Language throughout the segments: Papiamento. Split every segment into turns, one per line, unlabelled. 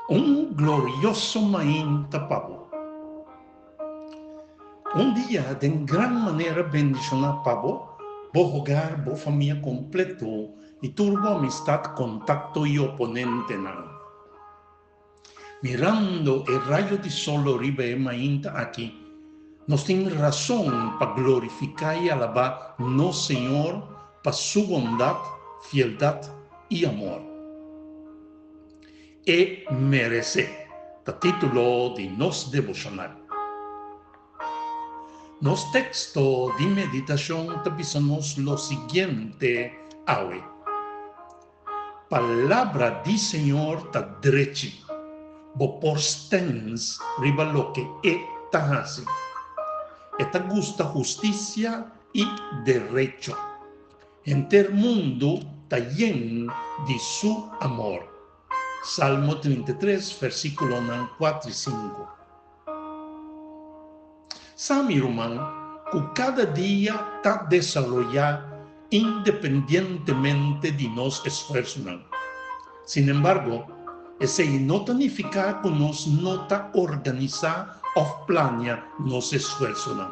Un glorioso mainta pa bo. Un dia den gran manera bendishoná pa bo, bo hogar, bo famia kompleto i tur bo amistat, kontakto i oponentenan. Mirando e rayo di solo riba e mainta aki, nos tin rason pa glorifiká i alabá nos Señor pa Su bondat, fieldat i amor. E meresé ta título di nos deboshonal. Nos teksto di meditashon ta bisa nos lo siguiente awe. Palabra di Señor ta drechi, bo por stens riba loke E ta hasi. E ta gusta hustisia i derecho. Henter mundu ta yen di Su amor. Salmo 33, versíkulonan 4 i 5. Sa mi ruman ku kada dia ta desaroyá independientemente di nos esfuersonan. Sinembargo, esei no ta nifiká ku nos no ta organisá òf plania nos esfuersonan.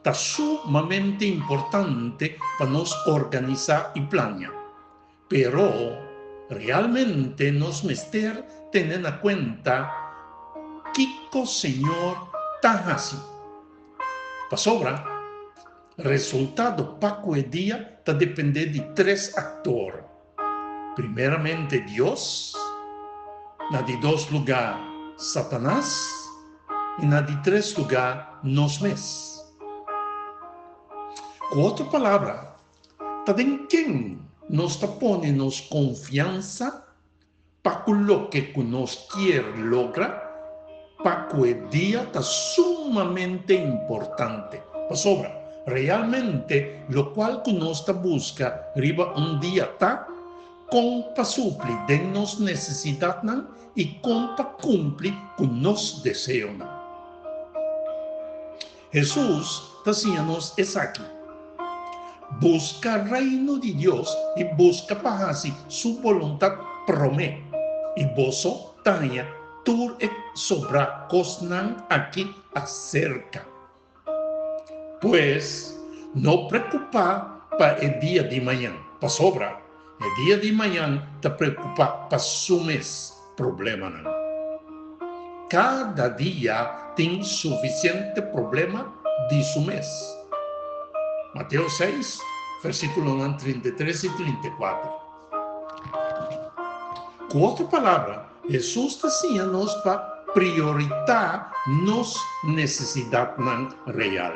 Ta sumamente importante pa nos organisá i plania. Pero, realmente nos mester tene na kuenta kiko Señor ta hasi. Pasobra, resultado pa ku e dia ta dependé di tres aktor, primeramente Dios, na di dos lugá Satanas i na di tres lugá nos mes. Ku otro palabra, Ta den ken nos ta pone nos konfiansa pa ku loke ku nos kier logra pa ku e dia ta sumamente importante. Pasobra realmente lokual ku nos ta buska riba un dia ta kon pa supli den nos nesesidatnan i kon pa kumpli ku nos deseonan. Hesus ta siña nos esaki, Buska Reino di Dios i buska pa hasi su boluntat promé, i boso ta haña tur e sobrá kosnan aki aserka. Pues, no preokupá pa e dia di mañan, pasobra e dia di mañan ta preokupá pa su mes problemanan. Kada dia tin sufisiente problema di su mes. Mateo seis, versíkulonan 33 i 34. Ku otro palabra, Hesus ta siña nos pa prioritá nos nesesidatnan real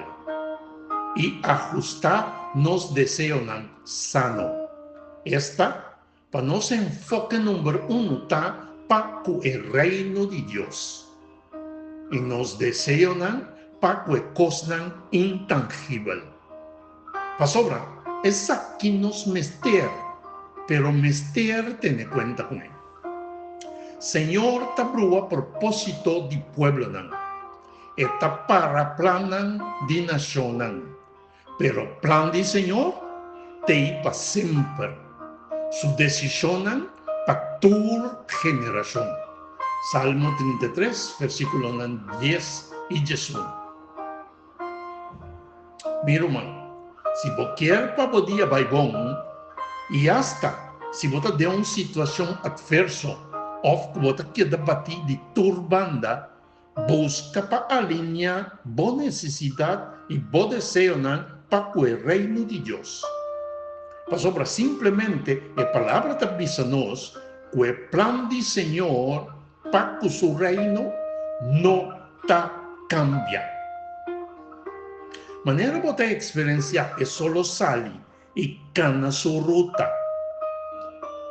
i ahustá nos deseonan sano. Esta, Pa nos enfoke number uno ta pa ku e Reino di Dios i nos deseonan pa ku e kosnan intangibel. Pasobra esaki nos mester, pero mester tene kuenta kuné. Señor ta brua propósito di pueblonan, E ta para plannan di nashonnan. Pero plan di Señor t'ei pa semper, su desishonnan pa tur generashon. Salmo 33, versíkulonan 10 i 11. Mi ruman, si bo kier pa bo dia bai bon, i asta si bo ta den un situashon atverso òf ku bo ta keda batí di tur banda, Buska pa alineá bo nesesidat i bo deseonan pa ku e Reino di Dios. Pasobra simplemente e Palabra ta bisa nos ku e plan di Señor pa ku su Reino no ta kambia. Manera bo ta eksperensiá e solo sali i kana su ruta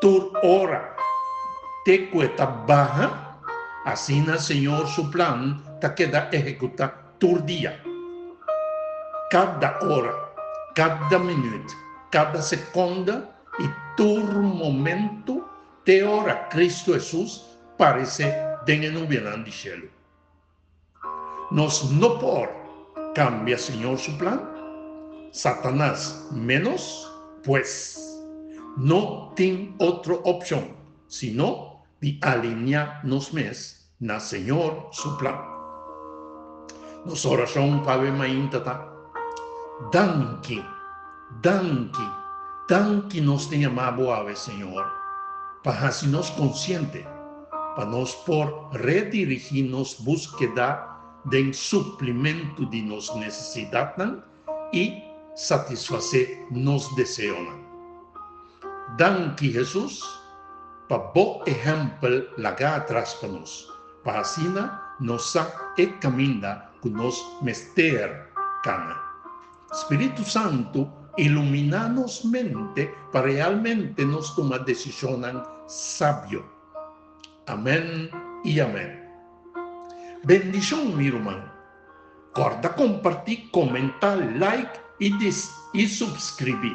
tur ora te ku e ta baha, asina Señor su plan ta keda ehekutá tur dia. Kada ora, kada minüt, kada sekonda i tur momentu te ora Kristu Hesus paresé den e nubianan di shelu. Nos no por cambia Señor su plan, Satanas menos, pues. No tin otro opshon, sino di alineá nos mes na Señor su plan. Nos orashon pa awe mainta ta, Danki, danki, danki nos ta yama Bo awe, Señor, pa hasi nos konsiente pa nos por redirigí nos búskeda den suplimentu di nos nesesidatnan i satisfasé nos deseonan. Danki Hesus pa bo ehèmpel lagá atras pa nos, pa asina nos sa e kaminda ku nos mester kana. Spiritu Santu iluminá nos mente pa realmente nos tuma desishonnan sabio. Amèn i amèn. Bendishon mi ruman. Kòrda kompartí, komentá, like i i supskribí.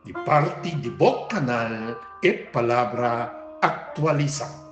Di parti di bo kanal E Palabra Aktualisá.